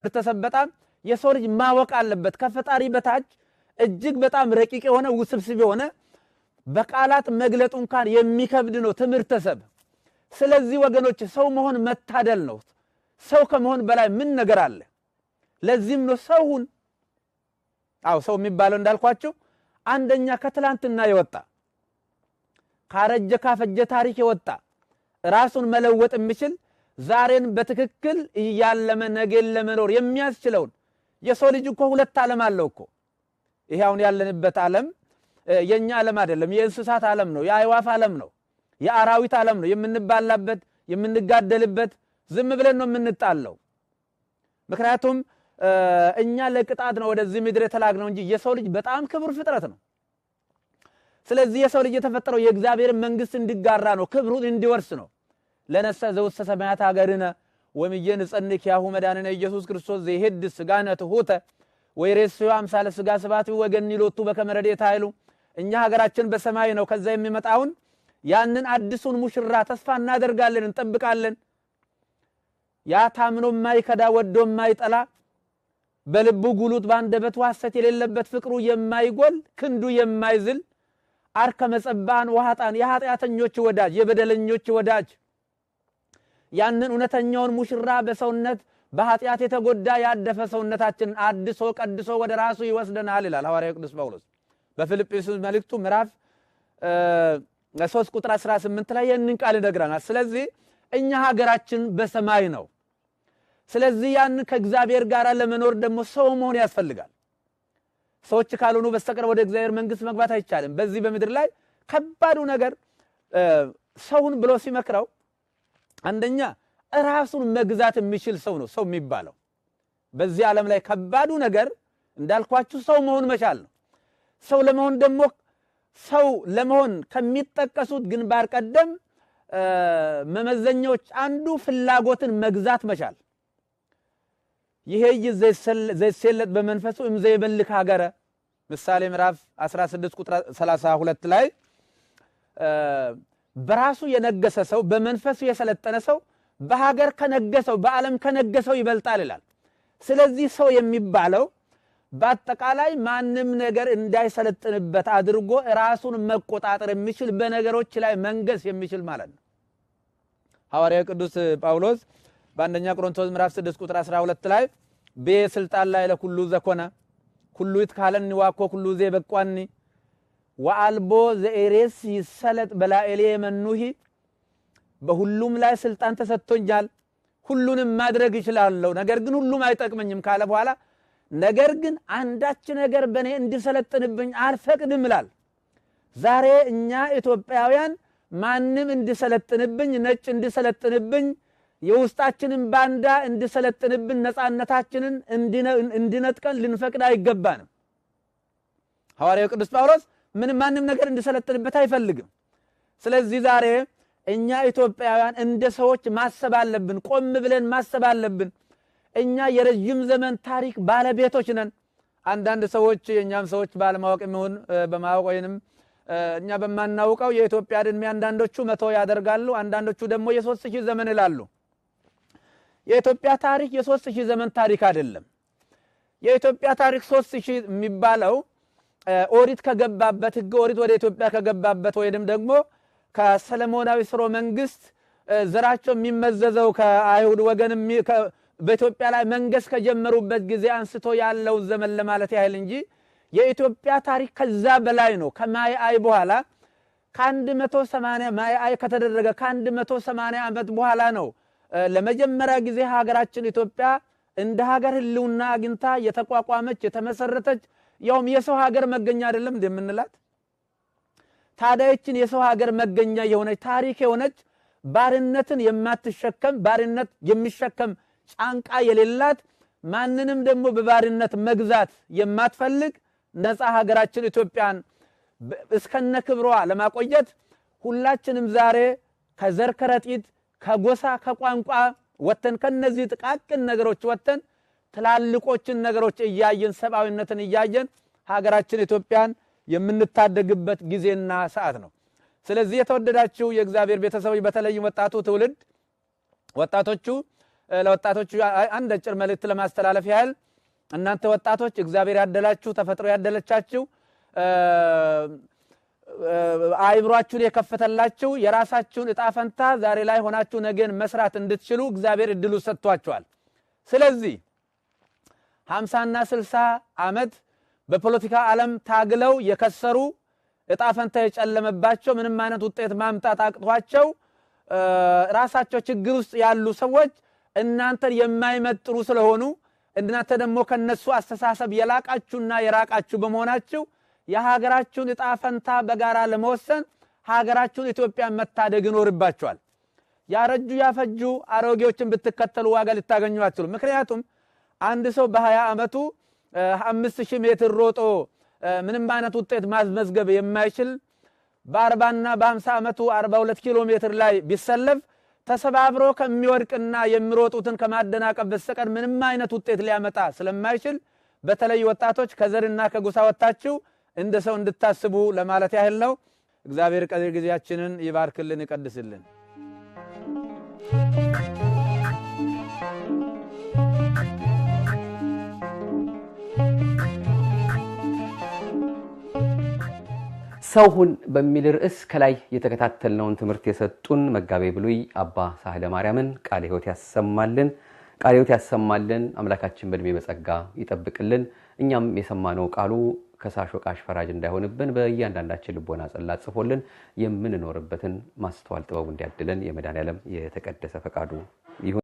በጣም የሰው ልጅ ማወቅ አለበት። ከፈጣሪ በታች እጅግ በጣም ረቂቅ የሆነ፣ ውስብስብ የሆነ፣ በቃላት መግለጡ እንኳን የሚከብድ ነው ትምህርተ ሰብ። ስለዚህ ወገኖች ሰው መሆን መታደል ነው። ሰው ከመሆን በላይ ምን ነገር አለ? ለዚህም ነው ሰው ሁን። አዎ፣ ሰው የሚባለው እንዳልኳችሁ አንደኛ ከትላንትና የወጣ፣ ካረጀ ካፈጀ ታሪክ የወጣ፣ ራሱን መለወጥ የሚችል፣ ዛሬን በትክክል እያለመ ነገን ለመኖር የሚያስችለውን። የሰው ልጅ እኮ ሁለት ዓለም አለው እኮ። ይሄ አሁን ያለንበት ዓለም የኛ ዓለም አይደለም። የእንስሳት ዓለም ነው። የአዕዋፍ ዓለም ነው። የአራዊት ዓለም ነው። የምንባላበት፣ የምንጋደልበት፣ ዝም ብለን ነው የምንጣለው። ምክንያቱም እኛ ለቅጣት ነው ወደዚህ ምድር የተላክነው እንጂ የሰው ልጅ በጣም ክቡር ፍጥረት ነው። ስለዚህ የሰው ልጅ የተፈጠረው የእግዚአብሔርን መንግሥት እንዲጋራ ነው፣ ክብሩን እንዲወርስ ነው። ለነሰ ዘውስተ ሰማያት ሀገርነ ወምየ ንጸንክ ያሁ መድኃኒነ ኢየሱስ ክርስቶስ ዘይሄድ ሥጋነ ትሑተ ወይሬስዮ አምሳለ ሥጋ ስብሐቱ ወገኒ ሎቱ በከመ ረድኤተ ኃይሉ። እኛ ሀገራችን በሰማይ ነው። ከዛ የሚመጣውን ያንን አዲሱን ሙሽራ ተስፋ እናደርጋለን፣ እንጠብቃለን። ያ ታምኖ የማይከዳ፣ ወዶ የማይጠላ፣ በልቡ ጉሉት በአንደበቱ ሐሰት የሌለበት፣ ፍቅሩ የማይጎል፣ ክንዱ የማይዝል፣ አርከ መጸባን ወኃጥአን፣ የኃጢአተኞች ወዳጅ፣ የበደለኞች ወዳጅ፣ ያንን እውነተኛውን ሙሽራ በሰውነት በኃጢአት የተጎዳ ያደፈ ሰውነታችንን አድሶ ቀድሶ ወደ ራሱ ይወስደናል ይላል ሐዋርያው ቅዱስ ጳውሎስ። በፊልጵስዩስ መልእክቱ ምዕራፍ 3 ቁጥር 18 ላይ ይህንን ቃል ይነግረናል። ስለዚህ እኛ ሀገራችን በሰማይ ነው። ስለዚህ ያን ከእግዚአብሔር ጋር ለመኖር ደግሞ ሰው መሆን ያስፈልጋል። ሰዎች ካልሆኑ በስተቀር ወደ እግዚአብሔር መንግሥት መግባት አይቻልም። በዚህ በምድር ላይ ከባዱ ነገር ሰውን ብሎ ሲመክረው አንደኛ ራሱን መግዛት የሚችል ሰው ነው ሰው የሚባለው። በዚህ ዓለም ላይ ከባዱ ነገር እንዳልኳችሁ ሰው መሆን መቻል ነው። ሰው ለመሆን ደግሞ ሰው ለመሆን ከሚጠቀሱት ግንባር ቀደም መመዘኛዎች አንዱ ፍላጎትን መግዛት መቻል። ይሄ ዘይሴለጥ በመንፈሱ እምዘይበልክ ሀገረ፣ ምሳሌ ምዕራፍ 16 ቁጥር 32 ላይ፣ በራሱ የነገሰ ሰው፣ በመንፈሱ የሰለጠነ ሰው በሀገር ከነገሰው፣ በዓለም ከነገሰው ይበልጣል ይላል። ስለዚህ ሰው የሚባለው በአጠቃላይ ማንም ነገር እንዳይሰለጥንበት አድርጎ ራሱን መቆጣጠር የሚችል፣ በነገሮች ላይ መንገስ የሚችል ማለት ነው። ሐዋርያው ቅዱስ ጳውሎስ በአንደኛ ቆሮንቶስ ምዕራፍ 6 ቁጥር 12 ላይ በስልጣን ላይ ለኩሉ ዘኮነ ኩሉ ይትካለኒ ዋኮ ኩሉ ዘይበቋኒ ወአልቦ ዘኤሬስ ይሰለጥ በላኤሌ መኑሂ፣ በሁሉም ላይ ስልጣን ተሰጥቶኛል፣ ሁሉንም ማድረግ እችላለሁ፣ ነገር ግን ሁሉም አይጠቅመኝም ካለ በኋላ ነገር ግን አንዳች ነገር በእኔ እንዲሰለጥንብኝ አልፈቅድም ይላል። ዛሬ እኛ ኢትዮጵያውያን ማንም እንዲሰለጥንብኝ፣ ነጭ እንዲሰለጥንብኝ፣ የውስጣችንን ባንዳ እንዲሰለጥንብን፣ ነፃነታችንን እንዲነጥቀን ልንፈቅድ አይገባንም። ሐዋርያው ቅዱስ ጳውሎስ ምንም ማንም ነገር እንዲሰለጥንበት አይፈልግም። ስለዚህ ዛሬ እኛ ኢትዮጵያውያን እንደ ሰዎች ማሰብ አለብን። ቆም ብለን ማሰብ አለብን። እኛ የረጅም ዘመን ታሪክ ባለቤቶች ነን። አንዳንድ ሰዎች፣ የእኛም ሰዎች ባለማወቅ የሚሆን በማወቅ ወይንም እኛ በማናውቀው የኢትዮጵያ ዕድሜ አንዳንዶቹ 100 ያደርጋሉ፣ አንዳንዶቹ ደግሞ የ3000 ዘመን ይላሉ። የኢትዮጵያ ታሪክ የ3000 ዘመን ታሪክ አይደለም። የኢትዮጵያ ታሪክ 3000 የሚባለው ኦሪት ከገባበት፣ ሕገ ኦሪት ወደ ኢትዮጵያ ከገባበት ወይንም ደግሞ ከሰለሞናዊ ስርወ መንግስት ዘራቸው የሚመዘዘው ከአይሁድ ወገን በኢትዮጵያ ላይ መንገስ ከጀመሩበት ጊዜ አንስቶ ያለውን ዘመን ለማለት ያህል እንጂ የኢትዮጵያ ታሪክ ከዛ በላይ ነው። ከማይ አይ በኋላ፣ ከ180 ማይ አይ ከተደረገ ከ180 ዓመት በኋላ ነው ለመጀመሪያ ጊዜ ሀገራችን ኢትዮጵያ እንደ ሀገር ህልውና አግኝታ የተቋቋመች፣ የተመሰረተች፣ ያውም የሰው ሀገር መገኛ አይደለም እንደምንላት። ታዲያ ይህችን የሰው ሀገር መገኛ የሆነች፣ ታሪክ የሆነች፣ ባርነትን የማትሸከም፣ ባርነት የሚሸከም ጫንቃ የሌላት፣ ማንንም ደግሞ በባርነት መግዛት የማትፈልግ ነፃ ሀገራችን ኢትዮጵያን እስከነ ክብሯ ለማቆየት ሁላችንም ዛሬ ከዘር ከረጢት፣ ከጎሳ፣ ከቋንቋ ወጥተን፣ ከነዚህ ጥቃቅን ነገሮች ወጥተን፣ ትላልቆችን ነገሮች እያየን፣ ሰብአዊነትን እያየን ሀገራችን ኢትዮጵያን የምንታደግበት ጊዜና ሰዓት ነው። ስለዚህ የተወደዳችሁ የእግዚአብሔር ቤተሰቦች በተለይም ወጣቱ ትውልድ፣ ወጣቶቹ ለወጣቶች አንድ አጭር መልእክት ለማስተላለፍ ያህል፣ እናንተ ወጣቶች እግዚአብሔር ያደላችሁ፣ ተፈጥሮ ያደለቻችሁ፣ አይምሯችሁን የከፈተላችሁ፣ የራሳችሁን እጣ ፈንታ ዛሬ ላይ ሆናችሁ ነገን መስራት እንድትችሉ እግዚአብሔር እድሉ ሰጥቷችኋል። ስለዚህ 50ና 60 ዓመት በፖለቲካ ዓለም ታግለው የከሰሩ፣ እጣ ፈንታ የጨለመባቸው፣ ምንም አይነት ውጤት ማምጣት አቅቷቸው ራሳቸው ችግር ውስጥ ያሉ ሰዎች እናንተን የማይመጥኑ ስለሆኑ፣ እናንተ ደግሞ ከነሱ አስተሳሰብ የላቃችሁና የራቃችሁ በመሆናችሁ የሀገራችሁን እጣ ፈንታ በጋራ ለመወሰን ሀገራችሁን ኢትዮጵያን መታደግ ይኖርባችኋል። ያረጁ ያፈጁ አሮጌዎችን ብትከተሉ ዋጋ ልታገኙ አትችሉም። ምክንያቱም አንድ ሰው በ20 ዓመቱ 5000 ሜትር ሮጦ ምንም አይነት ውጤት ማስመዝገብ የማይችል፣ በ40ና በ50 ዓመቱ 42 ኪሎ ሜትር ላይ ቢሰለፍ ተሰባብሮ ከሚወድቅና የሚሮጡትን ከማደናቀፍ በስተቀር ምንም አይነት ውጤት ሊያመጣ ስለማይችል፣ በተለይ ወጣቶች ከዘርና ከጎሳ ወጥታችሁ እንደ ሰው እንድታስቡ ለማለት ያህል ነው። እግዚአብሔር ቀሪ ጊዜያችንን ይባርክልን፣ ይቀድስልን። ሰው ሁን በሚል ርዕስ ከላይ የተከታተልነውን ትምህርት የሰጡን መጋቤ ብሉይ አባ ሳህለ ማርያምን ቃለ ሕይወት ያሰማልን፣ ቃለ ሕይወት ያሰማልን። አምላካችን በእድሜ በጸጋ ይጠብቅልን። እኛም የሰማነው ቃሉ ከሳሽ ወቃሽ ፈራጅ እንዳይሆንብን በእያንዳንዳችን ልቦና ጽላት ጽፎልን የምንኖርበትን ማስተዋል ጥበቡ እንዲያድለን የመድኃኔዓለም የተቀደሰ ፈቃዱ ይሁንልን።